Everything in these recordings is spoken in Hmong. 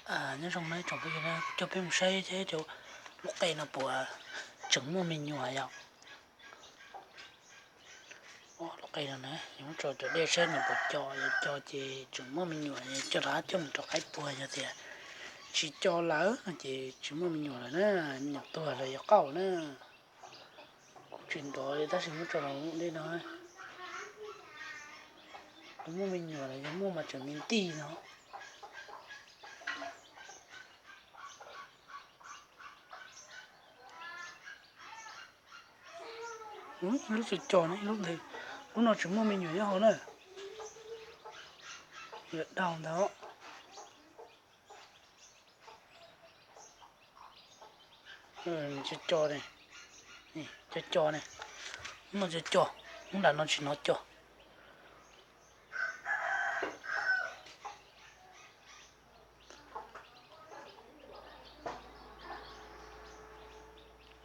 Nyob zoo na tsoom phooj ywg na, kuv coj peb mus saib thiab cov lub qe no puas tseem muaj me nyuam yom. Lub qe no na, yog muab tso cov dej saib nws puas co, yog co ces tseem muaj me nyuam, coj rov qab coj mus rau qaib puag, yog tias tsis co lawm no ces tsis muaj me nyuam lawm na, me nyuam tuag lawm yuav qauj na. Kuv tsis nrov li tab sis muab tso los dej no, muaj me nyuam los yog muaj mas tseem me ntij no. Ib lub co co na, ib lub ntawd, lub no tseem muaj me nyuam nyob hauv na. Yuav daug ntawd. Co co ne, co co ne, lub no co co, lub nram no tsis hnov co.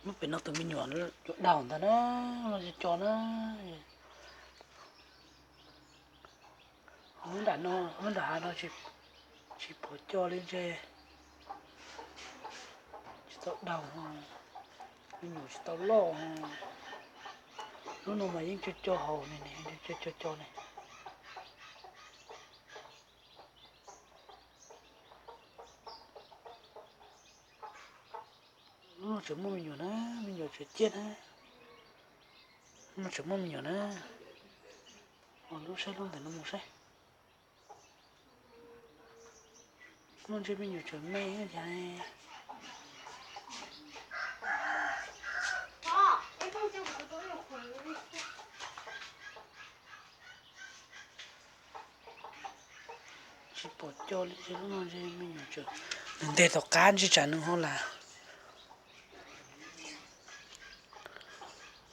Lub pem no tus me nyuam yuav daug ntag na, lub no co co na. Lub nram no, lub nram hav no tsis pom co li ntshe tsis tau daug, me nyuam tsis tau loj. Lub no mas yeej co co hauv ne, co co co ne. Lub no tseem muaj me nyuam na, me nyuam tseem ciaj na. Lub no tseem muaj me nyuam na. Lub saib lub ntawm no mus saib. Lub no ntshe me nyuam tseem me cas. Tsis pom co li, lub no ntshe me nyuam tseem, nws nteg tom qab ntshe tsam nws ho lam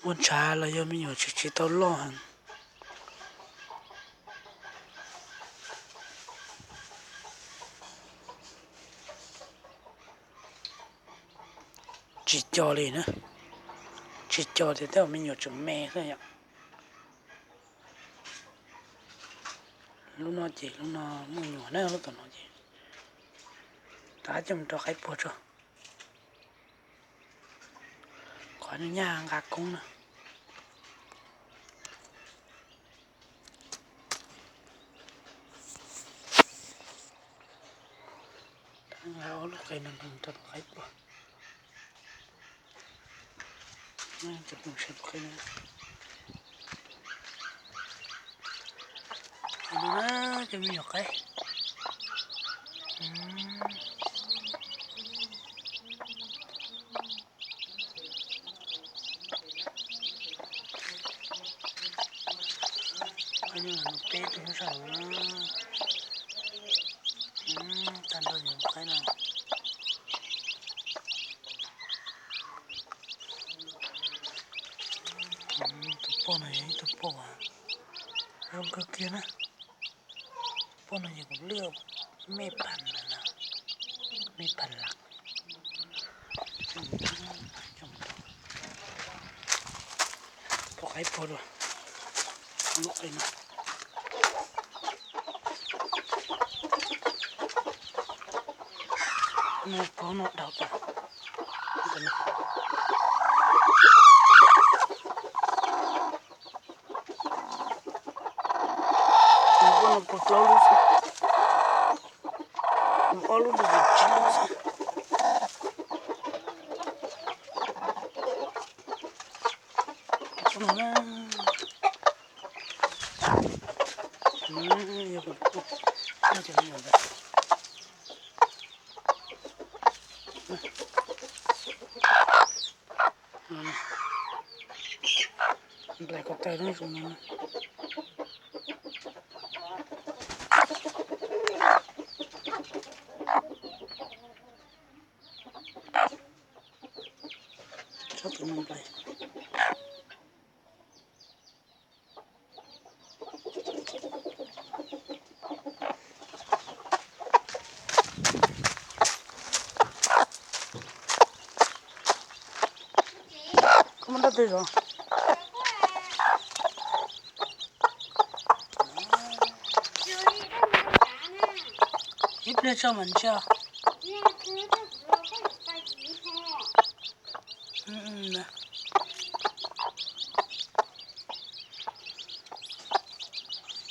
ua ntshav los yog me nyuam tseem tsis tau loj heev. Tsis co li na, tsis co tias tej zaum me nyuam tseem me xwb yom. Lub no ces lub no muaj nyuam na, lub tom no ces rov qab coj mus rau qaib puag tso. Qhov nyuag nyaj nqa koob na. Ob lub qe no rau qaib puag. Cov phooj ywg saib lub qe no, cov me nyuam qaib. Qaib no peb tug nyob sab hauv na. Tag nrho yog qaib no. Tus poj no yog ib tug poj zoo kawg kiag na. Poj no yog kuv lwj mej phas lawm na, mej phas lawm. Rau qaib puag dua, lub qe no. No puag no daug tas. Tus poj no puag plaub lub xwb, mus ob lub ntawd yog tsib lub xwb. Nplaim ko taw no zoo no. Tsob tus no nplaim. Koj muab nroj twg zov? Ib pliag tso mam ntsia. Yog twb tag kuv los koj yuav pais kuv ho.